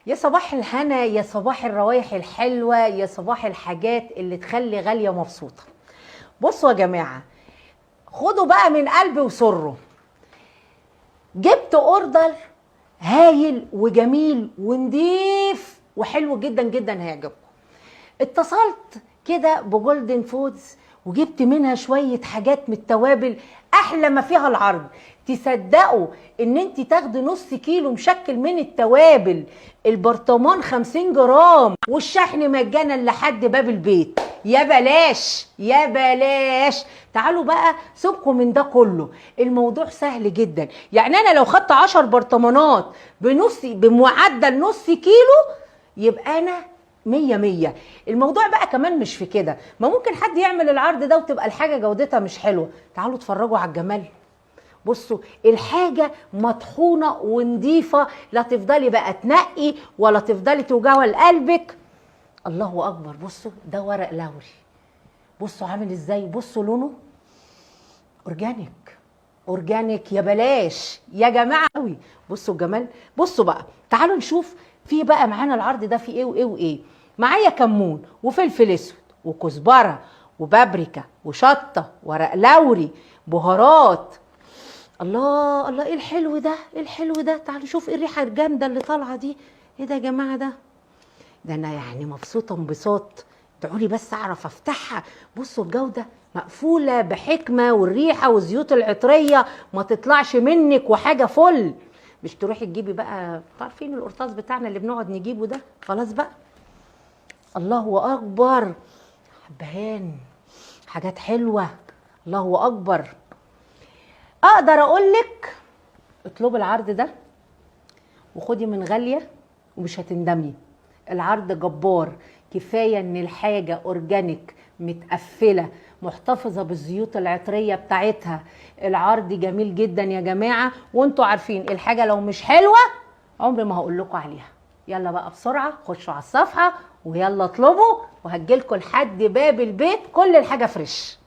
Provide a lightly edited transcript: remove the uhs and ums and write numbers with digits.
يا صباح الهنا، يا صباح الروايح الحلوة، يا صباح الحاجات اللي تخلي غالية مبسوطة. بصوا يا جماعة، خدوا بقى من قلبي وسره. جبت order هايل وجميل ونضيف وحلو جدا جدا، هيعجبكم. اتصلت كده ب Golden Foods وجبت منها شوية حاجات من التوابل، احلى ما فيها العرض. تصدقوا ان انت تاخدي نص كيلو مشكل من التوابل، البرطمان 50 جرام، والشحن مجانا لحد باب البيت. يا بلاش يا بلاش. تعالوا بقى سيبكم من ده كله، الموضوع سهل جدا. يعني انا لو خدت 10 برطمانات بمعدل نص كيلو يبقى انا مية مية. الموضوع بقى كمان مش في كده، ما ممكن حد يعمل العرض ده وتبقى الحاجة جودتها مش حلوة. تعالوا اتفرجوا على الجمال. بصوا الحاجة مطحونة ونضيفة، لا تفضلي بقى تنقي ولا تفضلي توجعي لقلبك. الله أكبر. بصوا ده ورق لوري، بصوا عامل ازاي، بصوا لونه organic organic. يا بلاش يا جماعة قوي. بصوا الجمال. بصوا بقى تعالوا نشوف في بقى معانا العرض ده في ايه وايه وايه. معايا كمون وفلفل اسود وكزبره وبابريكا وشطه ورق لوري بهارات. الله الله، ايه الحلو ده، ايه الحلو ده. تعالوا نشوف ايه الريحة الجامدة اللي طالعه دي. ايه ده يا جماعة؟ ده انا يعني مبسوطة انبساط. ادعولي بس اعرف افتحها. بصوا الجودة مقفولة بحكمه، والريحه والزيوت العطريه ما تطلعش منك، وحاجه فل. مش تروحي تجيبي بقى، عارفين القرطاس بتاعنا اللي بنقعد نجيبه ده، خلاص بقى. الله اكبر، حبهان، حاجات حلوة. الله اكبر. اقدر اقول لك اطلبي العرض ده وخدي من غالية ومش هتندمي. العرض جبار. كفاية ان الحاجة organic متقفله محتفظة بالزيوت العطريه بتاعتها. العرض جميل جدا يا جماعة، وانتوا عارفين الحاجة لو مش حلوة عمري ما هقول لكم عليها. يلا بقى بسرعة خشوا على الصفحة ويلا اطلبوا، وهجيلكوا لحد باب البيت كل الحاجة fresh.